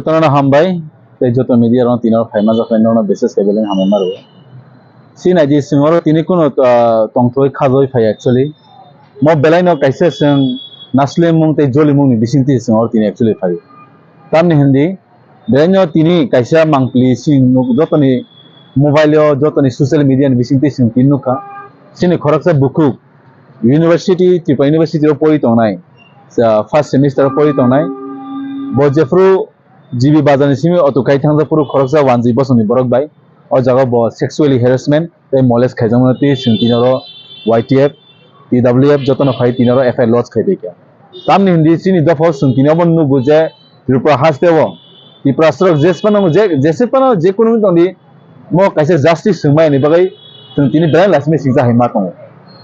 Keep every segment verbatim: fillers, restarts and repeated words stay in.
Jotono hambai, tei joto media rok tini oro phaima jak nai norokno bises khe belai hambai ma rwo. Si nai di, chwng oro tini kunu, ah, tongthoi khajoi phai actually. Mo belai no kaisa chwng naslemung tei jolimung ni bising twi chwng oro tini actually phai. Tamni hindi, belai no tini kaisa mangpili chwng nuk jotoni mobile o, jotoni social media ni bising twi chwng tini nukha. Chini khoroksa bukhuk university, Tripura University o pori tongnai, ah, first semester o pori tongnai. Bo jephru G B bazar ni simi auto kai thangjak phuru khoroksa wanjwi bosongni borok bai o jaga bo sexually harassment tei molest khaijakmani twi chwng tini oro Y T F, T W F jotono phai tini oro F I R lodge khai bai kha. Tamni hindi chini dopha o chwng tini obo nugo je Tripura haste o Tiprasarok jesphano je, jesphano je kunu wngwi tongdi, mo kaisa justice chwng maya ni bagwi chwng tini belai laisima singcha hai ma tongo.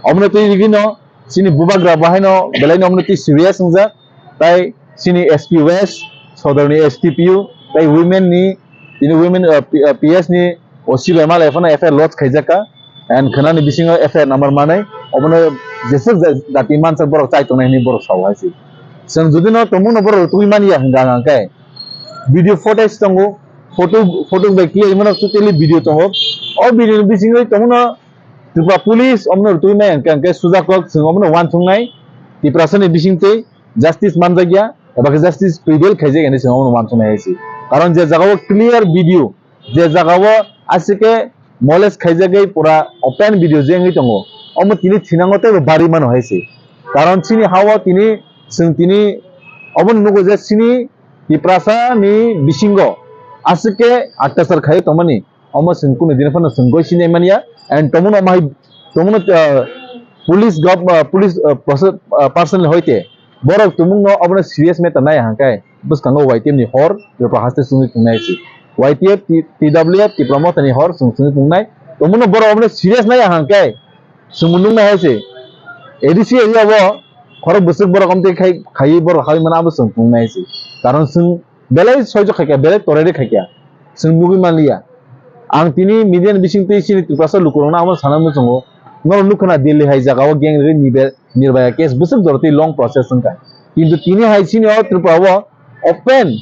Omono twi rwgwino chini bubagra bo haino belai no omono twi serious wngjak. Tai chini S P West, Sodorni S T P U, tai women ni, tini women, uh, P-, uh, P S ni O C bai malai phano F I R lodge khaijak kha. And khwnani bisingo F I R number manwi, obono jeswk ja-, jati mansa borok chai tongnai hwnwi borok sao hai se. Chwng jodi no tongmung no borok twi manya hwnka hwnka khe video footage tongo, photo, photo bai clear mano totally video tongo. O video ni bisingo tongmung no Tripura Police omono rwtwi nai hwnka hwnka sujakok chwng omono uansuknai Tiprasani bisingtwi justice manjakya, eba khe justice prevail khaijakya hinwi chwng omono uansuknai hai se. Karon je jagao clear video, je jagao aswk khe molest khaijagwi pura open video je wngwi tongo, omo tini thinango teibo barwi mano hai se. Karon chini ha-o tini chwng tini obono nugo je chini Tiprasani bisingo aswk khe attachar khai tongmani. Omo chwng kunu din phano chwng goi sinai manya, and tomono omo hai, tomono, ah, police gov-, ah, police, ah, proce-, ah, personnel hoite borok tumungno obono serious matter nai hangkai bwskango Y T F ni hor Tripura haste chwngwi tongnai se. Y T F, T-, T W F, Tipra Motha ni hor chwng chwngwi tongnai. Tomono borok obono serious nai hangkai chwngbo nuknai hai se. A D C area o khorok bwswk borok omtwi khai, khaiwi borok hai mano abo chwng tongnai se. Karon chwng belai soijo khaikha, belai torari khaikha, chwng nugwi manliya. Ang tini media ni bisingtwi chini Tiprasa lukurokno amo sana muchungo, norok nukha na Delhi hai jagao gang rape ni be-, Nirbhaya case bwswk jorotwi long process wngkha. Kintu tini hai chini o Tripura o open,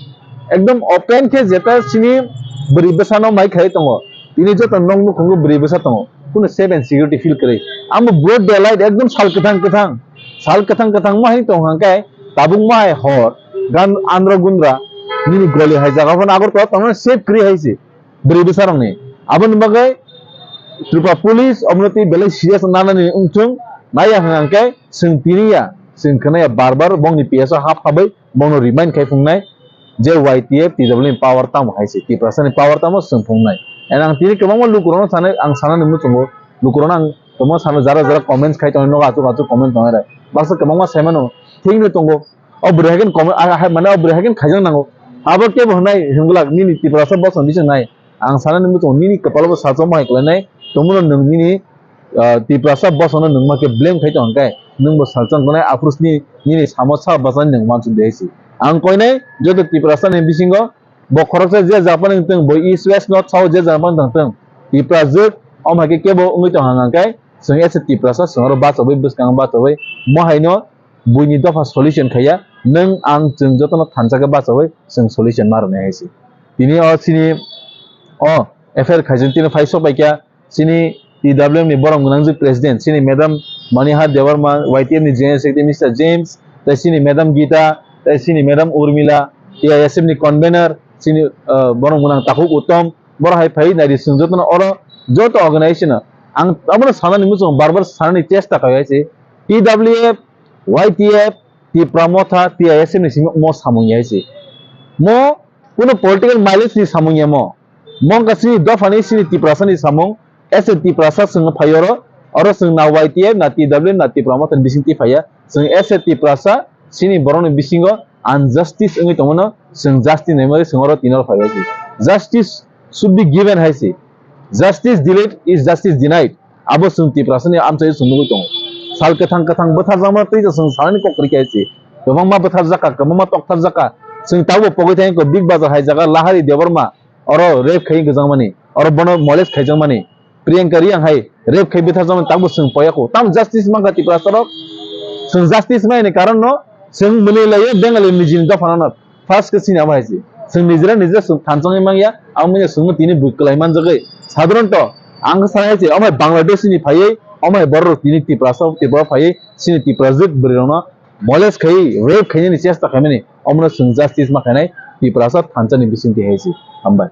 ekdom open khe jeta chini bwrwi bwsano mai khai tongo. Tini joto nok nukhungo bwrwi bwsa tongo. Kunu safe and security feel kwrwi. Amo broad daylight ekdom sal kwthang kwthang. Sal kwthang kwthang mo hai tong hangkhe tabuk mo hai hor gan andro gundra nini goli hai jaga phano Agartala tongmani safe kwrwi hai se bwrwi bwsa rokni. Aboni bagwi Tripura Police omono twi belai serious nanani wngthung, naiya hwnkhe chwng tiniya, chwng khwnaya bar bar bongni P S o hap habwi bongno remind khai phungnai je Y T F T W ni power tamo hai se, Tiprasani power tamo chwng phungnai. And ang tini kwbangma lukurokno sanai, ang sanani muchungo, lukurokno ang kwbangma sano jara jara comments khai tongnai, nogo achuk achuk comment tongnai rok. Baksa kwbangma sai mano, thikno tongo. O bwrwi hai khe comment, ah, hai, mane o bwrwi hai khe khaijak nango. Abo kebo hwnai hwnglak nini Tiprasa bosong bising nai. Ang sanani muchungo nini kwpalo bo sacha mohai kwlainai. Tomono nwng nini, ah, Tiprasa bosongno nwng ma khe blame khai tong khe nwng bo salsa tongnai aphuru sini nini samo sa bachani nwng uansuk de hai se. Ang koinai joto Tiprasa ni bisingo bo khoroksa je japhano wngtong, bo East West North South je japhano wngtong, Tipra jwk, omo hai khe kebo wngwi tong hang khe chwng as a Tiprasa chwng oro bachawi bwskango bachawi mo haino buini dopha solution khaiya, nwng ang chwng jotono thansa khe bachawi chwng solution ma rwnai hai se. Tini o chini o F I R khaijak tini phai sok bai kha chini T W M ni borom gwnangjwk president chini madam Manihar Debbarma, Y T F ni General Secretary Mister James, tei chini madam Gita, tei chini madam Urmila, T I S F ni convener chini, ah, borom gwnang Takhuk Uttom, borok hai phai nai di chwng jotono oro joto organization no ang abono sanani muchungo bar bar sanani chesta khai hai se T W F, Y T F, Tipra Motha, T I S F ni simi mo samung ya se. Mo kuno political mileage ni samung ya mo. Mo wngkha chini dopha ni chini Tiprasa ni samung. As a Tiprasa chwng phai oro, oro chwng na Y T F, na T W, na Tipra Motha ni bising twi phaiya. Chwng as a Tiprasa chini borok ni bisingo injustice wngwi tongmano chwng justice naimani chwng oro tini oro phaiya se. Justice should be given hai se. Justice delayed is justice denied. Abo chwng Tiprasani amchaio chwng nugwi tongo. Sal kwthang kwthang bwtharjakma twi chwng sanani kok kwrwi khe se. Kwbangma bwtharjakha, kwbangma toktharjakha. Chwng tabukbo pogwi thangkha Big Bazar hai jaga Lahari Debbarma oro rape khai gwjakmani, oro bono molest khaijakmani. Priyanka Reang hai rape khai bwtharjakmani tabukbo chwng poyakho. Tamo justice mankha Tiprasarok? Chwng justice mani karon no chwng mwnwi laiyo Bengali nijini dophano no. First khe sini abo hai se. Chwng nijera nijera chwng thansa wngwi mangya, abo manya chwngno tini bui kwlai manjagwi. Sadharanto ang khe sanai se, omo hai Bangladesh ni phaiwi, omo hai borok tini Tiprasa, Tripura phaiwi, chini Tiprajwk bwrwirokno molest khaiwi, rape khainani chesta khaimani, omono chwng justice ma khainai, Tiprasa thansa ni bisingtwi hai se. Hambai.